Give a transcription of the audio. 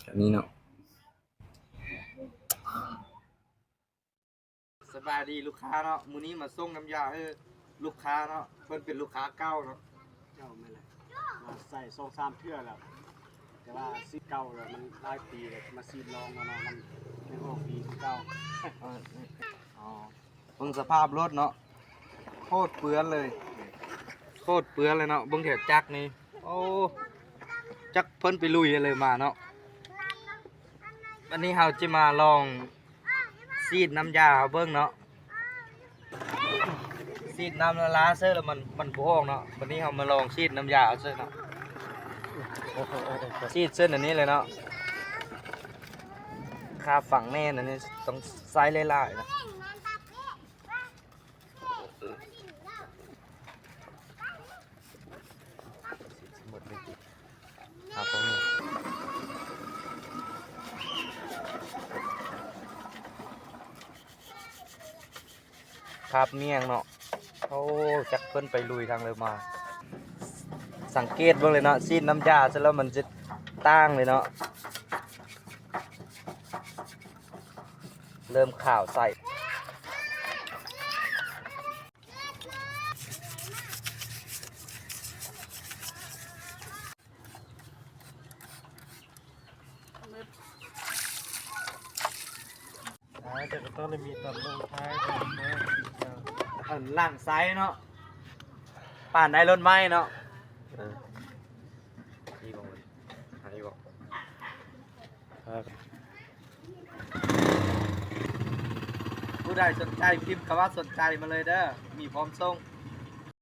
ແບບນີ້ເນາະ. ສະບາຍດີລູກຄ້າເນາະ, ມື້ນີ້ມາສົ່ງນ້ຳຢາໃຫ້ລູກຄ້າເນາະ, ເພິ່ນເປັນລູກຄ້າເກົ່າເນາະ. ເຈົ້າ ແມ່ນແຫຼະ ມາໃສ່ສອງສາມເທື່ອແລ້ວ ແຕ່ວ່າສີດເກົ່າແລ້ວ ມັນຫຼາຍປີແລ້ວ ມາສີດລອງເນາະ, ມັນຍັງອອກດີຄືເກົ່າ. ເອີ ເບິ່ງສະພາບລົດເນາະ, ໂຄດເປື້ອນເລີຍ ໂຄດເປື້ອນເລີຍເນາະ. ເບິ່ງແຖວຈັກນີ້ ໂອ້ ຈັກເພິ່ນໄປລຸຍຫຍັງມາເນາະ. ວັນນີ້ເຮົາຈະມາລອງສີດນ້ຳຢາເຮົາເບິ່ງເນາະ, ສີດນ້ຳລາໆເສີແລ້ວມັນ ມັນບໍ່ອອກເນາະ. ວັນນີ້ເຮົາມາລອງສີດນ້ຳຢາເສີເນາະ, ສີດເສີອັນນີ້ເລີຍເນາະ. ຄ່າຝັງແໜ້ນອັນນີ້ຕ້ອງໃຊ້ຫຼາຍໆນະ. ຄາບໝ້ຽງເນາະ. ໂອ້ ຈັກເພິ່ນໄປລຸຍທາງໃດມາ. ສັງເກດເບິ່ງເລີຍເນາະ, ສີດນ້ຳຢາເສັດແລ້ວມັນຈະຕ່າງເລີຍເນາະ, ເລີ່ມຂາວໃສ. ອ່າ ແຕ່ກໍຕ້ອງໄດ້ມີຕອນລົງທ້າຍ ຕອນເປີດ ເອີ ຫຼັງໄຊເນາະ, ປານໄດ້ລົດໃໝ່ເນາະ. ເອີ ນີ້ບໍ່ ອັນນີ້ບໍ່. ຜູ້ໃດສົນໃຈ ພິມຄຳວ່າສົນໃຈມາເລີຍເດີ ມີພ້ອມສົ່ງ.